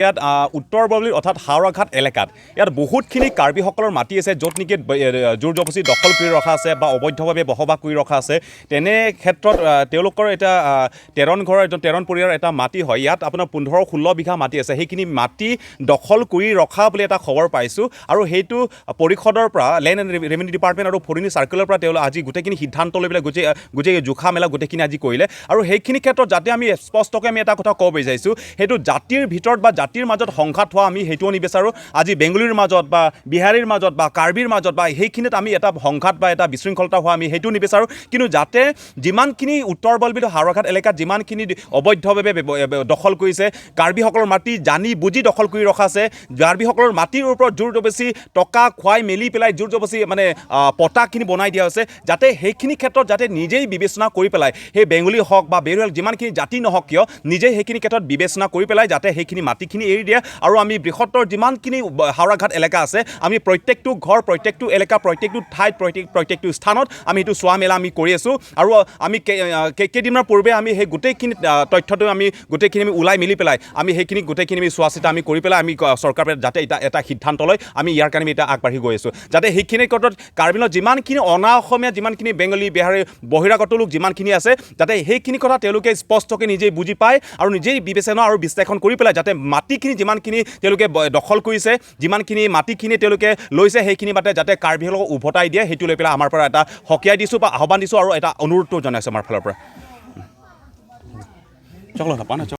ইয়াত উত্তৰ বৰবিল অৰ্থাৎ হাওৰাঘাট এলেকাত ইয়াত বহুতখিনি কাৰ্বিসকলৰ মাটি আছে, য'ত নেকি জোৰ জবৰদস্তি দখল কৰি ৰখা আছে বা অবৈধভাৱে বসবাস কৰি ৰখা আছে। তেনে ক্ষেত্ৰত তেওঁলোকৰ এটা তেৰণ ঘৰৰ এজন তেৰণ পৰিয়ালৰ এটা মাটি হয়। ইয়াত আপোনাৰ 15-16 বিঘা মাটি আছে। সেইখিনি মাটি দখল কৰি ৰখা বুলি এটা খবৰ পাইছোঁ আৰু সেইটো পৰিষদৰ পৰা, লেণ্ড এণ্ড ৰেভিনিউ ডিপাৰ্টমেণ্ট আৰু ফৰিণী চাৰ্কেলৰ পৰা তেওঁলোক আজি গোটেইখিনি সিদ্ধান্ত লৈ পেলাই গোটেই গোটেই জোখা মেলা গোটেইখিনি আজি কৰিলে। আৰু সেইখিনি ক্ষেত্ৰত যাতে আমি স্পষ্টকৈ আমি এটা কথা ক'ব বিচাৰিছোঁ, সেইটো জাতিৰ ভিতৰত বা জাতিৰ মাজত সংঘাত হোৱা আমি সেইটোও নিবিচাৰোঁ। আজি বেংগলীৰ মাজত বা বিহাৰীৰ মাজত বা কাৰ্বিৰ মাজত বা সেইখিনিত আমি এটা সংঘাত বা এটা বিশৃংখলতা হোৱা আমি সেইটোও নিবিচাৰোঁ। কিন্তু যাতে যিমানখিনি উত্তৰ বলবিল হাওৰাঘাট এলেকাত যিমানখিনি অবৈধভাৱে দখল কৰিছে, কাৰ্বিসকলৰ মাটি জানি বুজি দখল কৰি ৰখা আছে, কাৰ্বিসকলৰ মাটিৰ ওপৰত জোৰ জবৰদস্তি টকা খুৱাই মেলি পেলাই জোৰ জবৰদস্তি মানে পটাখিনি বনাই দিয়া হৈছে, যাতে সেইখিনি ক্ষেত্ৰত যাতে নিজেই বিবেচনা কৰি পেলাই সেই বেংগলী হওক বা বেৰুৱাল যিমানখিনি জাতি নহওক কিয়, নিজেই সেইখিনি ক্ষেত্ৰত বিবেচনা কৰি পেলাই যাতে সেইখিনি মাটিখিনি এৰি দিয়ে। আৰু আমি বৃহত্তৰ যিমানখিনি হাওৰাঘাট এলেকা আছে, আমি প্ৰত্যেকটো ঘৰ, প্ৰত্যেকটো এলেকা, প্ৰত্যেকটো ঠাইত, প্ৰত্যেকটো স্থানত আমি সেইটো চোৱা মেলা আমি কৰি আছোঁ। আৰু আমি কেইদিনমানৰ পূৰ্বে আমি সেই গোটেইখিনি তথ্যটো আমি গোটেইখিনি আমি ওলাই মেলি পেলাই আমি সেইখিনি গোটেইখিনি আমি চোৱা চিতা আমি কৰি পেলাই আমি চৰকাৰে যাতে এটা এটা সিদ্ধান্ত লয়, আমি ইয়াৰ কাৰণে আমি এতিয়া আগবাঢ়ি গৈ আছোঁ, যাতে সেইখিনি ক্ষেত্ৰত কাৰ্বিলত যিমানখিনি অনা অসমীয়া, যিমানখিনি বেংগলী, বিহাৰী, বহিৰাগত লোক যিমানখিনি আছে, যাতে সেইখিনি কথা তেওঁলোকে স্পষ্টকৈ নিজেই বুজি পায় আৰু নিজেই বিবেচনা আৰু বিশ্লেষণ কৰি পেলাই যাতে মাটিখিনি যিমানখিনি তেওঁলোকে দখল কৰিছে, যিমানখিনি মাটিখিনি তেওঁলোকে লৈছে, সেইখিনি মাতে যাতে কাৰ্বিসকলক উভতাই দিয়ে, সেইটো লৈ পেলাই আমাৰ পৰা এটা সকীয়াই দিছোঁ বা আহ্বান দিছোঁ আৰু এটা অনুৰোধটো জনাইছোঁ আমাৰ ফালৰ পৰা। চকলো নাপাওঁ না।